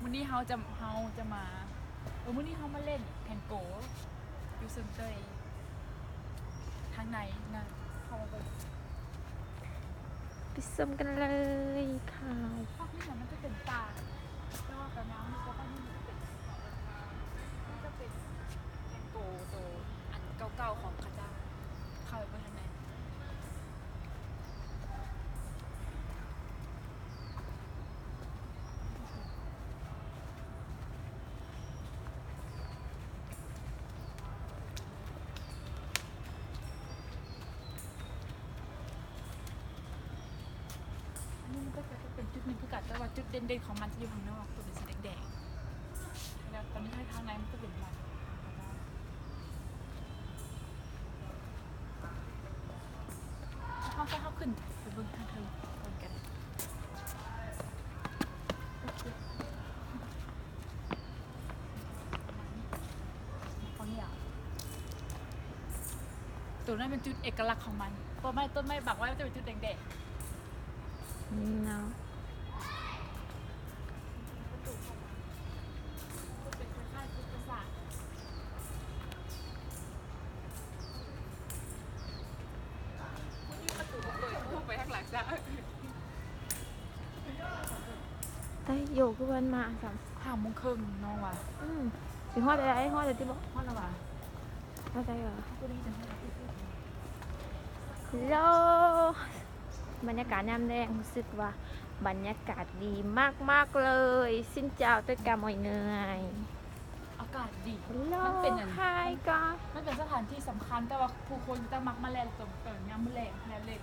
ມື້ນີ້ເຮົາຈະ ເຮົາຈະມາ ເອີ ມື້ນີ້ເຮົາມາຫຼິ້ນແທງໂກຢູ່ເຊິ່ງເຕີຍ ທາງໃນນະ ເຂົ້າມາເບິ່ງ ໄປຊົມກັນເລີຍຄ່າ. ພາກນີ້ນະມັນຈະເປັນປ່າ ແຕ່ວ່າກະງາມຢູ່ ແຕ່ພາກນີ້ມັນຈະເປັນ ມັນຈະເປັນແທງໂກໂຕອັນເກົ່າໆຂອງເຂົາເຈົ້າ ເຂົ້າໄປເບິ່ງທາງໃນ. ອັນນີ້ມັນກໍຈະເປັນຈຸດໜຶ່ງຄືກັນ ແຕ່ວ່າຈຸດເດັ່ນໆຂອງມັນຈະຢູ່ຂ້າງນອກ ຕົວເປັນສີແດງໆ ແລ້ວຕອນນີ້ທາງໃນມັນຈະເປັນວັດ. ເຮົາ ເຮົາຂຶ້ນໄປເບິ່ງທາງເທິງກ່ອນກໍໄດ້. ໂຕນັ້ນເປັນຈຸດເອກະລັກຂອງມັນ ຕົ້ນໄມ້ ຕົ້ນໄມ້ບັງໄວ້ ມັນຈະເປັນຈຸດແດງໆ. ອືມ ເນາະ ປະຕູເຂົ້າມາ ເປັນຄ້າຍໆຈຸດປະສາດ. ໄດ້ໂຍ ຄືເພິ່ນມາຊ້ຳ ຫ້າໂມງເຄິ່ງນ້ອງວ່າ. ອືມ ຊິຮອດແລ້ວ ຮອດແລ້ວຕິບໍ? ຮອດແລ້ວຫວາ? ຮອດໃສຫວາ? ໂລ ບັນຍາກາດຍາມແລງ ຮູ້ສຶກວ່າບັນຍາກາດດີມາກໆເລີຍ. ຊິນເຈົ້າ ເຕີຍກາມອຍເງື່ອຍ ອາກາດດີ ມັນເປັນອັນ ມັນເປັນສະຖານທີ່ສຳຄັນ ແຕ່ວ່າຜູ້ຄົນຈະມັກມາແລ່ນຕອນ ຕອນຍາມມື້ແລງ ແລ່ນເຫຼັ້ນ.